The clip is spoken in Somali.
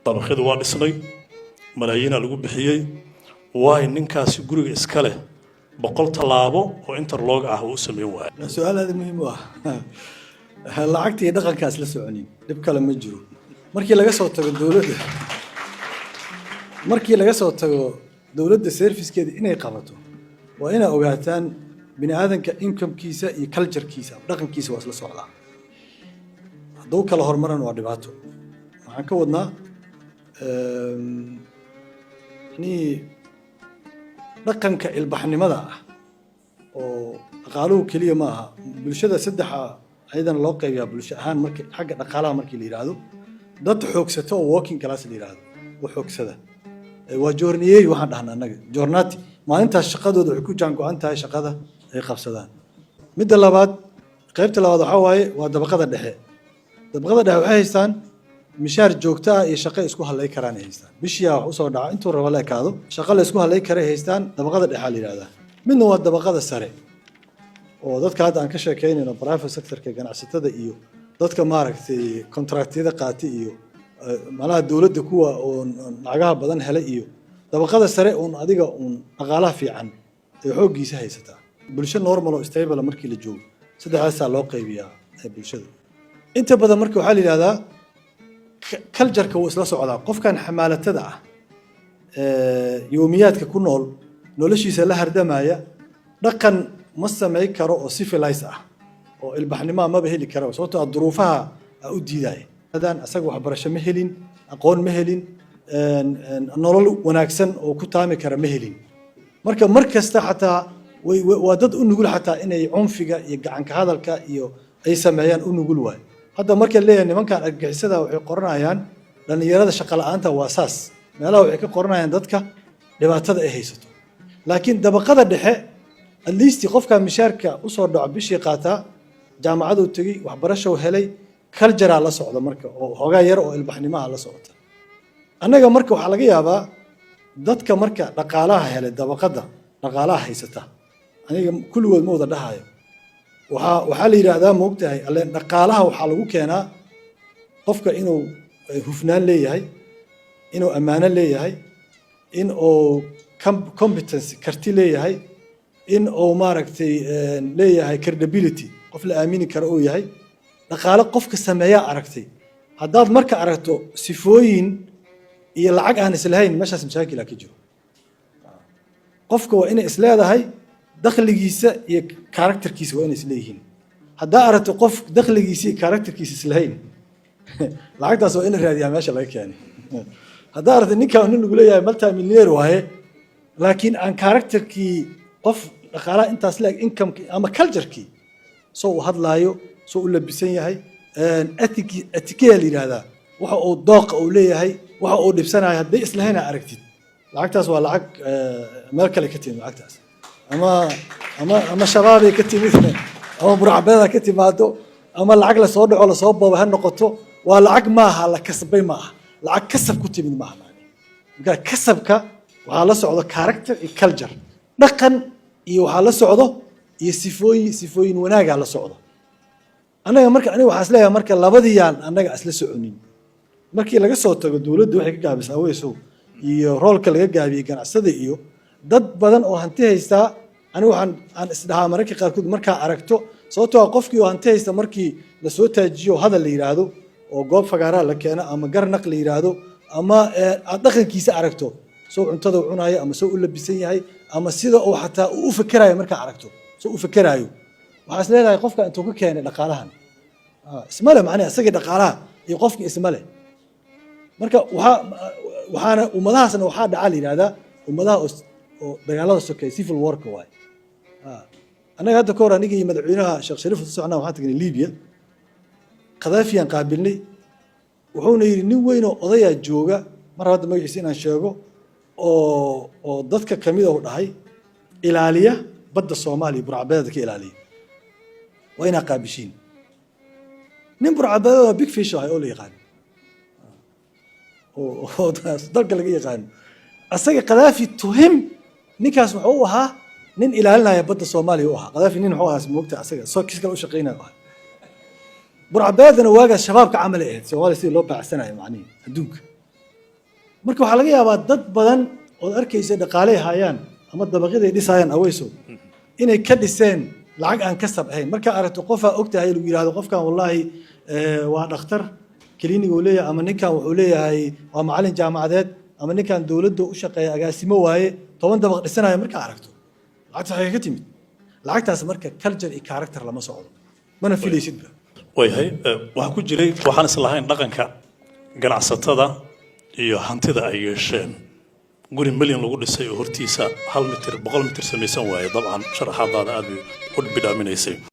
Dabaqyadu waa dhisnay, malaayiina lagu bixiyey. Waay ninkaasi guriga iska leh 100 tallaabo oo interlock ah uu u sameyn waayay? Waa su-aal aada muhiim u ah. Lacagta iyo dhaqankaas la soconin, dhib kale ma jiro. Markii laga soo tago dowladda, markii laga soo tago dowladda servicekeeda inay qabato, waa inaa ogaataan bini aadanka incomekiisa iyo culturekiisa, dhaqankiisa waa isla socdaa. Hadduu kala horumaran waa dhibaato. Waxaan ka wadnaa yani dhaqanka ilbaxnimada ah oo dhaqaaluhu keliya ma aha. Bulshada saddexa ayadana loo qaybiyaa bulsho ahaan. Marka xagga dhaqaalaha markii la yidhaahdo, dad xoogsata oo working class la yidhaahdo oo xoogsada, waa giornalieri waxaan dhahnaa annaga, giornalieri. Maalintaas shaqadooda waxay ku jaango-an tahay shaqada ay qabsadaan. Midda labaad, qaybta labaad waxaa waaye waa dabaqada dhexe. Dabaqada dhexe waxay haystaan mishaar joogto ah iyo shaqo isku halay karaan ay haystaan. Bishiyaa wax usoo dhaca, intuu rabo la ekaado, shaqo la isku halay karay haystaan. Dabaqada dhexaa la yidhahdaa. Midna waa dabaqada sare oo dadka hadda aan ka sheekeynayno, private sectorka, ganacsatada iyo dadka maaragtay contractyada qaatay iyo malaha dowladda, kuwa oon lacagaha badan helay iyo dabaqada sare uun adiga uun dhaqaalaha fiican ee xooggiisa haysataa. Bulsho normal oo stable markii la joogo, saddexdaasaa loo qaybiyaa ee bulshada inta badan. Marka waxaa la yidhahdaa cultureka wuu isla socdaa. Qofkan xamaalatada ah, yoomiyaadka ku nool, noloshiisa la hardamaya, dhaqan ma samay karo oo civilized ah oo ilbaxnimoa maba heli kara, sababtoo ah duruufaha a u diidaya. Hadaan asaga waxbarasho ma helin, aqoon ma helin, nolol wanaagsan oo ku taami kara ma helin. Marka mar kasta xataa waa dad u nugul xataa inay cunfiga iyo gacanka hadalka iyo ay sameeyaan u nugul waay. Hadda marka leeyahay nimankan argagixisada waxay qoranayaan dhallinyarada shaqa la'aanta, waa saas. Meelaha waxay ka qoranayaan dadka dhibaatada ay haysato. Laakiin dabaqada dhexe, at least qofka mishaarka usoo dhaco bishii qaataa, jaamacaduu tegey, waxbarashou helay, culturea la socda marka oo hoogaa yar oo ilbaxnimaha la socota. Annaga marka waxaa laga yaabaa dadka marka dhaqaalaha helay, dabaqada dhaqaalaha haysata, aniga kulligood ma wada dhahayo, waxaa la yidhaahdaa, maogtahay alleen dhaqaalaha waxaa lagu keenaa qofka inuu hufnaan leeyahay, inuu ammaano leeyahay, in uu competence, karti leeyahay, in uu maaragtay leeyahay credibility, qof la aamini karo uu yahay. Dhaqaale qofka sameeyaa aragtay. Haddaad marka aragto sifooyin iyo lacag aan islahayn, meeshaas mashaakila ka jiro. Qofka waa inay isleedahay dakhligiisa iyo characterkiisa, waa inay isleeyihiin. Haddaa aragto qof dakhligiisa iyo characterkiisa islahayn, lacagtaas waa in la raadiyaa meesha laga keenay. Haddaa aragto ninkan nin lagu leeyahay multimillionaire waaye, laakiin aan characterkii qof dhaqaalaha intaas leeg, incomeki ama culturekii, soo uu hadlaayo, soo u labisan yahay, etiquette la yidhaahdaa, waxa uu dooqa uu leeyahay, waxa uu dhibsanayo, hadday islahayn aa aragtid, lacagtaas waa lacag meel kale ka timid. Lacagtaas ama shabaabay ka timid, ama burcadbadeeda ka timaado, ama lacag lasoo dhaco, lasoo boobo ha noqoto. Waa lacag maaha la kasbay, maaha lacag kasab ku timid maaha. Marka kasabka waxaa la socdo character iyo culture, dhaqan iyo waxaa la socdo iyo sifooyin wanaagaa la socdo. Annaga marka aniga waxaa isleeyahay marka labadiyaan annaga isla soconin. Markii laga soo tago dowladda waxay ka gaabisay aweysow iyo roolka laga gaabiyey ganacsada iyo dad badan oo hanti haystaa, aniga waxaan aan isdhahaa mararka qaarkood markaa aragto, sababtoo ah qofkii oo hanti haysta markii lasoo taajiyo, hadal la yidhaahdo oo goob fagaaraa la keeno ama garnaq la yidhaahdo ama aad dhaqankiisa aragto, soo cuntada u cunayo ama soo u labisan yahay ama sida uu xataa uu u fekerayo, markaa aragto soo u fekerayo, waxaa is leedahay qofka intuu ka keenay dhaqaalahan? Ismale macnaha isagii dhaqaalaha iyo qofkii ismale. Marka waxaana ummadahaasna waxaa dhaca la yidhahdaa ummadaha oo dagaalada sokeey, civil warka waay. Annaga hadda ka hor aniga iyo madaxweynaha Sheekh Shariif u socnaa, waxaan tagnay Libiya, Khadaafiyaan qaabilnay. Wuxuuna yidhi nin weyn oo odayaa jooga, mar hadda magaciisa inaan sheego, oo dadka kamid u dhahay ilaaliya badda Soomaaliya, burcadbadeeda ka ilaaliya, waa inaa qaabishiin. Nin burcadbadeed oo big fish ahay oo la yaqaano oo dalka laga yaqaano, asaga Khadaafi to him ninkaas wuxuu u ahaa nin ilaalinaya badda Soomaaliya u ahaa. Khadaafi nin wuxuu ahaa moogta asaga soo kis kale u shaqeynaya ahaa. Burcadbadeedana waagaas shabaabka camal ay ahayd Soomaaliya sidii loo baacsanayo macnihi adduunka. Marka waxaa laga yaabaa dad badan ood arkaysa dhaqaaley hayaan ama dabaqyaday dhisaayaan, Aweyso, inay ka dhiseen lacag aan kasab ahayn. Markaa aragto qofaa og tahay, lagu yidhahdo qofkan wallaahi waa dhakhtar, clinic uu leeyahay, ama ninkan wuxuu leeyahay waa macallin jaamacadeed, ama ninkan dowladda u shaqeeya, agaasimo waaye, 10 dabaq dhisanaya, markaa aragto lacagta waxay ka timid lacagtaas. Marka culture iyo character lama socdo, mana filaysidba. Waayahay, waxaa ku jiray waxaan is lahayn dhaqanka ganacsatada iyo hantida ay yeesheen. Guri milyan lagu dhisay oo hortiisa 1 mitir 100 mitir samaysan waaye, dabcan sharaxaadaada aad bay u bidhaaminaysay.